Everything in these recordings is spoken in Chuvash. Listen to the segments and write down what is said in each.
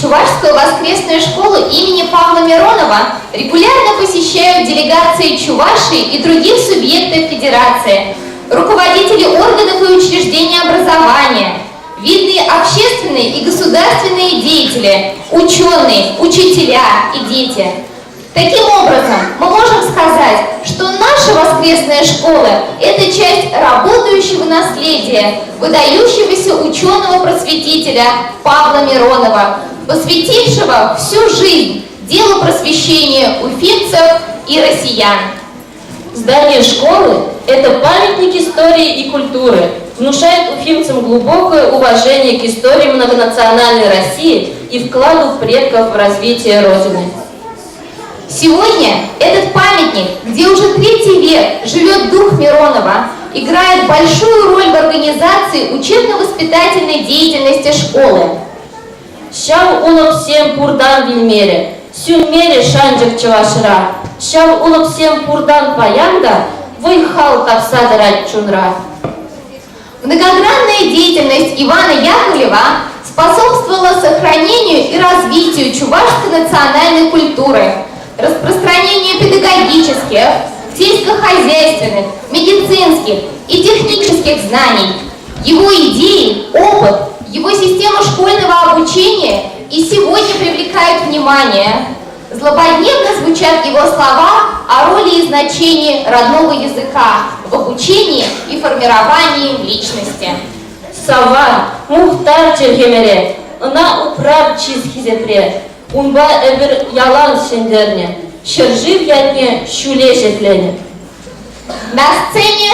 Чувашскую воскресную школу имени Павла Миронова регулярно посещают делегации Чувашии и других субъектов Федерации, руководители органов и учреждений образования, видные общественные и государственные деятели, ученые, учителя и дети. Таким образом, мы можем сказать, что наша воскресная школа – это часть работающего наследия выдающегося ученого-просветителя Павла Миронова, посвятившего всю жизнь делу просвещения уфимцев и россиян. Здание школы – это памятник истории и культуры, внушает уфимцам глубокое уважение к истории многонациональной России и вкладу предков в развитие Родины. Сегодня этот памятник, где уже третий век живет дух Миронова, играет большую роль в организации учебно-воспитательной деятельности школы. Ҫав улӑпсем пуртан вилмерӗ, сӳнмерӗ шанчӑк чӑвашра. Ҫав улӑпсем пуртан паян та вӑй-хал тапса тӑрать чунра. Многогранная деятельность Ивана Яковлева способствовала сохранению и развитию чувашской национальной культуры, распространению педагогических, сельскохозяйственных, медицинских и технических знаний. Его идеи, опыт, его система школьного обучения и сегодня привлекают внимание. Злободневно звучат его слова о роли и значении родного языка в обучении и формировании личности. Савар, мухтар чӗлхемӗре, ӑна упрар чыс-хисепре. Унпа эпир ялан ҫӗнтернӗ, ҫӗршыв ятне ҫӳле ҫӗкленӗ. На сцене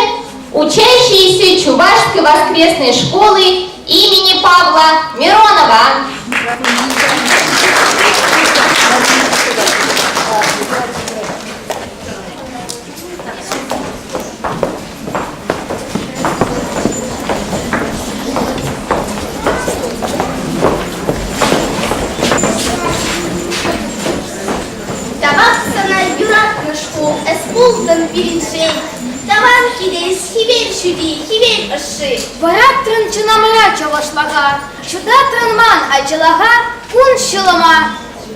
учащиеся Чувашской воскресной школы имени Павла Миронова. Тавах сана юратнӑ шкул, эс пултӑн пирӗншӗн. Тӑван килес хӗвел ҫути, хӗвел ӑшши. Вӑратрӑн чунӑмра чӑвашлӑха, ҫутатрӑн ман ачалӑха, кун ҫулӑма.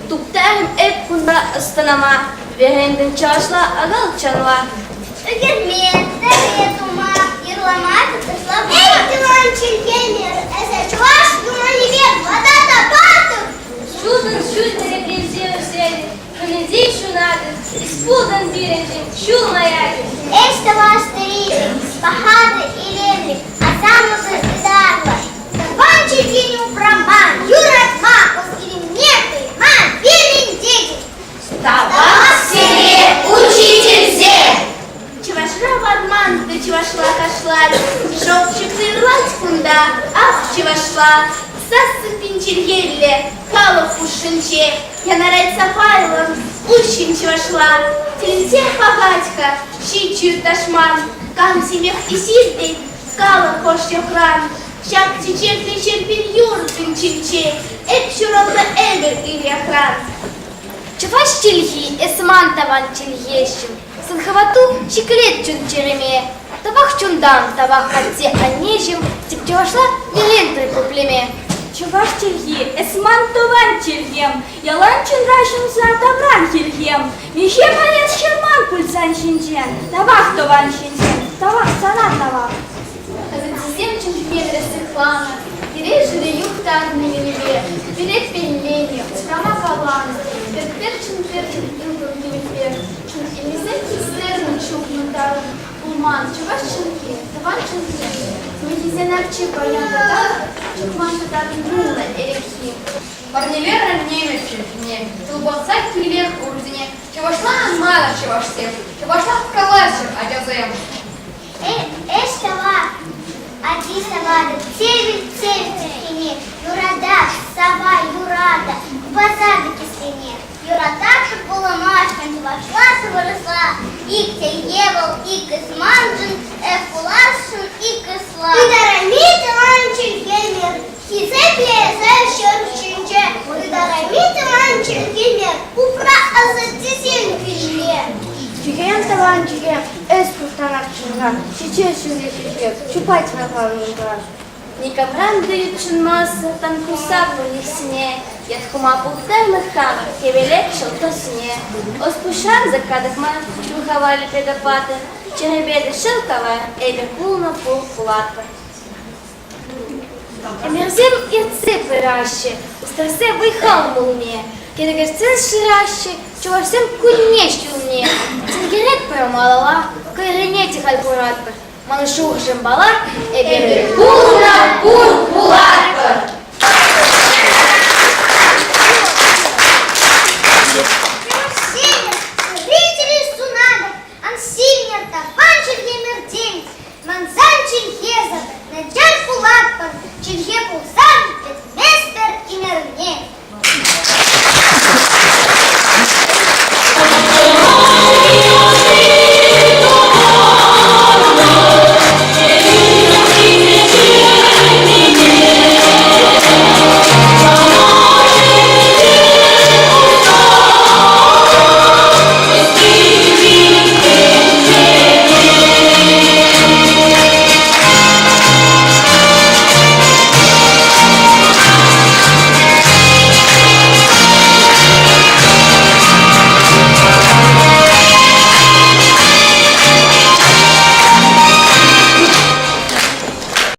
Туптарӑм эп кунта ӑстӑнӑма, вӗрентӗн чӑвашла акӑлчанла. Ӳкерме, тӗрре тума, юрлама тӑтӑшлама. Эй, тӑван чӗлхемӗр, эсӗ чӑваш юманӗпе вата та паттӑр! Ҫутӑн ҫут тӗрекленсе ӳсетӗн, хӑнинче ҫунатӑн, эс пултӑн пирӗншӗн ҫул маякӗ. Ӗҫ тӑвас тӗрекӗ, пахаллӑ, илемлӗ, асамлӑ ытарлӑ. Тӑван чӗлхене упрама, юратма, ӑс илме туйма вӗрентетӗн. Тавах сире, учительсем! Чӑвашра варман та чӑвашла кашлать, шӑпчӑк юрлать кунта, ах, чӑвашла. Сассӑм пинчерьеллӗ халӑх хушшинче янӑрать сапайлӑн, уҫҫӑн чӑвашла. Тӗлӗнсе пӑхать-ха ҫиччӗ ташман, камсемех эсир тет, калӑр хӑш йӑхран. Ҫак чечеклӗ ҫерпен юр тӗнчинче эп ҫуралнӑ ӗмӗр ир-яхран. Чӑваш чӗлхи, эс ман тӑван чӗлхеҫӗм. Сан хӑвату ҫӗклет чун-чӗреме. Тавах чунтан, тавах атте-аннеҫӗм, тип чӑвашла вӗрентрӗ пуплеме. Чӑваш чӗлхи, эс ман тӑван чӗлхем, ялан чунра ҫунса тавран хӗлхем. Миҫе поэт ҫырман пуль сан ҫинчен, тавах тӑван ҫынсем, тавах сана тавах. Асаттесем чӗлхемӗре сыхланӑ, пире жюри юхтарнӑ юнӗпе, пире пелленӗ, упрама каланӑ, пӗр пӗрчӗн-пӗрчӗн ылтӑн кӗмӗлпе. Чун илмесен хистернӗ чухнӑ тарӑн пулман чӑваш чӗлхи, тӑван чӗлхе. Мӗнхисен арчи паян тата чухман тытакан юнлӑ эреххи. Парнелерӗм нимӗҫ чӗлхине, тылпатса килех урсене. Чӑвашла ан манӑр, чӑвашсем, чӑвашлах калаҫӑр, ачасем. Ӗҫ тӑва, ати саватӑп, севӗл-севӗл чӗлхене, юратап, сава, юратӑ, купасатӑ кӗсрене. Юрататӑп пулӑмашкӑн чӑвашла вырӑсла, ик чӗлхе вӑл, ик ӗс маншӑн, эп пуласшӑн ик ӑсла. Ытарайми тӑван чӗлхемӗр, хисеплӗ эсӗ ҫӗр ҫинче. Ытарайми тӑван чӗлхемӗр, упра асаттесен пилне. Чӗхем тӑван чӗхем, эс пуртанах чунра, чечен ҫӳле чӳхеп, чупать вӑрман унра. Никамран та ютшӑнмасӑр тан курса пурлӑхсене, ят хума пултарнӑ хамӑр хӗвеле ҫӑлтӑрсене. Ӑс-пуҫран та катӑк мар чун хавалӗпе тапатӑр, чӗрепе те шӑл кавар, эпир пулнӑ пул пулатпӑр. Ӗмӗрсем иртсе пыраҫҫӗ, устарсе вӑй-хал мулне, кӗркӗртсен шыраҫҫӗ чӑвашсем кунне-ҫулне. Тинкеретпӗр малалла, кайрине те халь куратпӑр. Ман шухӑшӑмпала эпир пулнӑ пур пулатпӑр.